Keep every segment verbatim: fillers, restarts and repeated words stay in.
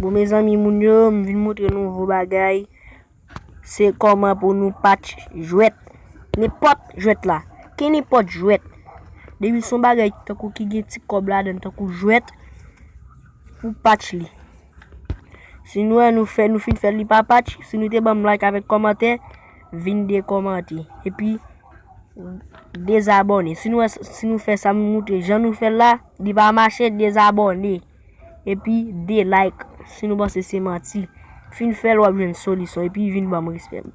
Bon, mezanmi, moun yo, m vin montre nouvo bagay. Se kòman pou nou patch jwèt. Nenpòt jwèt la. Ki nenpòt jwèt. Depi se yon bagay tankou ki gen ti kòb ladan, tankou jwèt, pou patch li. Si nou wè nou fè, nou fin fè li pa patch, si nou te ban m like avèk kòmantè, vin dekòmante. Epi, dezabòne. Si nou wè, si nou fè sa m montre, jan nou fè l la, li pa mache, dezabòne. Epi, de like, si nou panse se manti. Fin fè l, w ap jwenn solisyon. Epi, vin ban m respè m.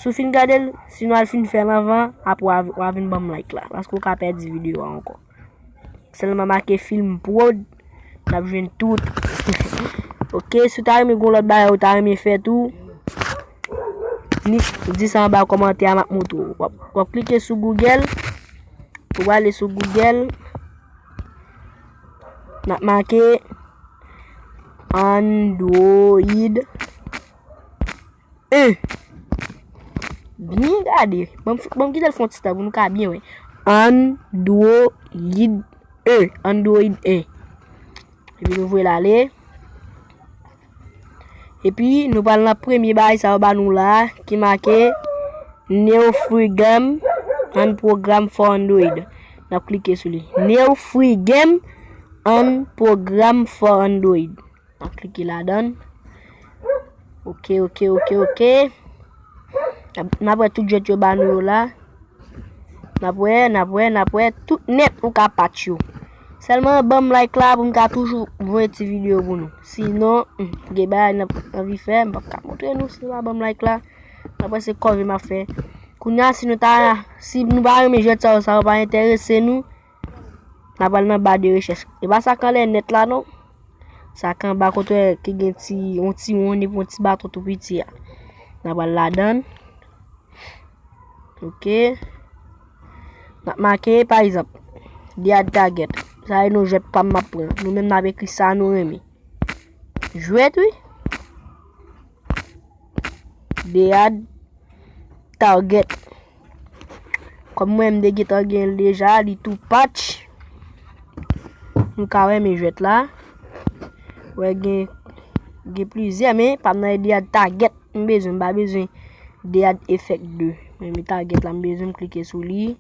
Si w fin gade l, si nou al fin fè l anvan, apre w a, w a vin ban m like la. Paske w ka pèdi videyo a ankò. Sèlman make Film Prod, n ap jwenn tout. Ok, si w ta renmen gon lòt bagay, ou ta renmen fè tou, ni, di sa anba kòmantè a, m ap montre w. W ap, w ap klike sou Google, ou prale sou Google, n ap make Android en. Byen gade. Ban m, ban m kite l fè yon ti tan pou nou ka byen wè. Android en. Android en. Epi nou voye l ale. Epi nou pral nan premye bagay sa yo ba nou la, ki make New Free Game and Program for Android. N ap klike sou li. New Free Game and Program for Android. N ap klike ladan l. Ok, ok, ok, ok. N ap, n ap wè tout jwèt yo ba nou yo la. N ap wè, n ap wè, n ap wè tout nèt ou ka patch yo. Sèlman ban m like la pou m ka toujou voye ti videyo pou nou. Sinon, hmm, gen bagay n ap anvi fè, m p ap ka montre nou si nou pa ban m like la. N ap wè se kòve m ap fè. Kounye a, si nou ta, si nou pa renmen jwèt sa yo, sa yo pa enterese nou, n a pral nan ba de rechèch. E pa sa k anlè nèt la non. Sa k anba kote ki gen ti, yon ti wonn epi yon ti baton tou piti a. N a pral ladan l. Ok. N ap make, pa egzanp, Dead Target. Sa e non jwèt pa m m ap pran. Nou menm n ap ekri sa nou renmen. Jwèt, wi. Dead Target. Kòm mwen, m te gentan gen l deja, li tou patch. Nou ka wè men jwèt la. Wè gen, gen plizyè, men pa m nan Dead Target. M bezwen, m pa bezwen Dead Effect de. Men, men Target la, m bezwen, m klike sou li.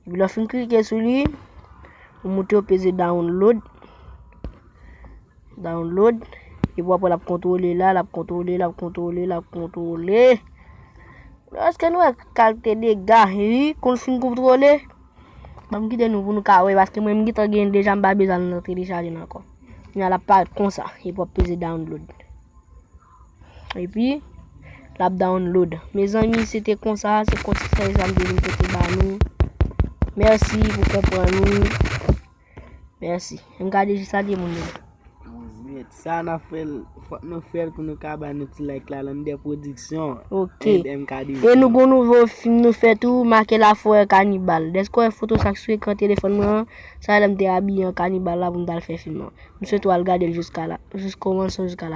Epi lè w fin klike sou li, ou monte w peze download. Download. Epi w ap wè l ap kontwole la, l ap kontwole, l ap kontwole, l ap kontwole. Èske nou wè kalite dega, wi, kou l fin kontwole? Ban m kite nou pou nou ka wè, paske mwen m gentan gen l deja, m pa bezwen al nan telechaje l ankò. Kounye a l ap parèt konsa, epi w ap peze download. Epi, l ap download. Mezanmi, se te konsa, se konsa sa m te vin pote ba nou. Mèsi pou konprann ou. Mèsi. M ka deja salye moun yo. Mèt, sa n ap fè l, fòk nou fè l pou nou ka ba nou ti like la, Lande Production. Ok. And M K D J. E nou gon nouvo fim nou fè tou, make Laforêt Cannibal. Dèske w wè foto sa k sou ekran telefòn mwen an, sa lè m te abiye an kanibal la pou m t al fè fim nan. M swete w al gade l jiska la, jis kòmanse jiska la.